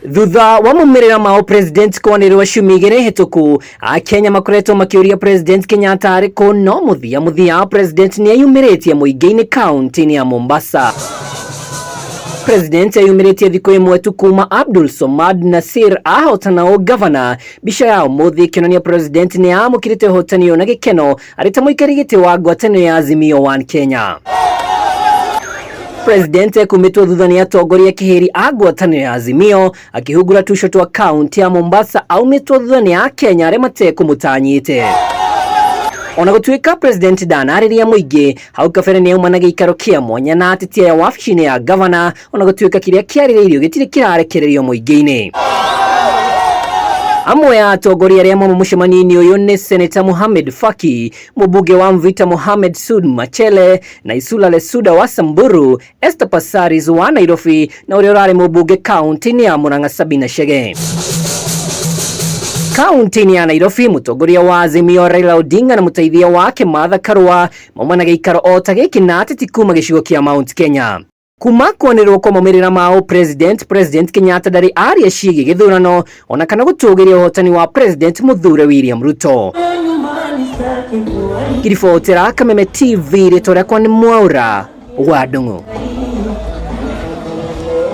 Thutha wa maumĩrĩra ma ũpresident kwanĩrĩrwo ciumia igĩrĩ hĩtũku, Akenya makoretwo makĩũria President Kenyatta arĩ kũ, no mũthia mũthia President nĩ eyumĩrĩtie mũingĩ-inĩ kaunti-inĩ ya Mombasa. President eyumĩrĩtie thikũ ĩmwe tu kuma Abdul Somad Nasir ahotana ũgavana. Mbica ya ũmũthĩ ĩkĩonania President nĩ amũkĩrĩte ũhotani ũyũ na gĩkeno arĩ ta mũikari gĩtĩ wa ngwatanĩro ya Azimio One Kenya. President ekumĩtwo thutha nĩ atongoria kĩhĩri a ngwatanĩro ya Azimio akĩhungura tuco twa kaunti ya Mombasa aumĩtwo thutha nĩ Akenya arĩa matekũmũtanyĩte. Ona gũtuĩka President ndanarĩria mũingĩ, hau kabere nĩ auma na gĩikaro kĩa mwanya na ateti aya wabici-inĩ ya gavana, ona gũtuĩka kĩrĩa kĩarĩrĩirio gĩtirĩ kĩrarekererio mũingĩ-inĩ. Amwe a atongoria arĩa mauma mũcemanio-inĩ ũyũ nĩ Senator Mohamed Faki, mũmbunge wa Mvita Mohamed Sud Machele na Isula Lesuda wa Samburu, Esther Passaris wa Nairobi na ũrĩa ũrarĩ mũmbunge kaunti-inĩ ya Murang'a Sabina Chege. Kaunti-inĩ ya Nairobi, mũtongoria wa Azimio Raila Odinga na mũteithia wake Martha Karua mauma na gĩikaro o ta gĩkĩ na ateti kuma gĩcigo kĩa Mount Kenya. Kuma kwanĩrĩrwo kwa maumĩrĩra ma ũpresident, President Kenyatta ndarĩ aria ciĩgiĩ gĩthurano ona kana gũtũgĩria ũhotani wa President mũthure William Ruto. Ngiribotera Kameme TV, rĩtwa rĩakwa nĩ Mwaura wa Ndung'u.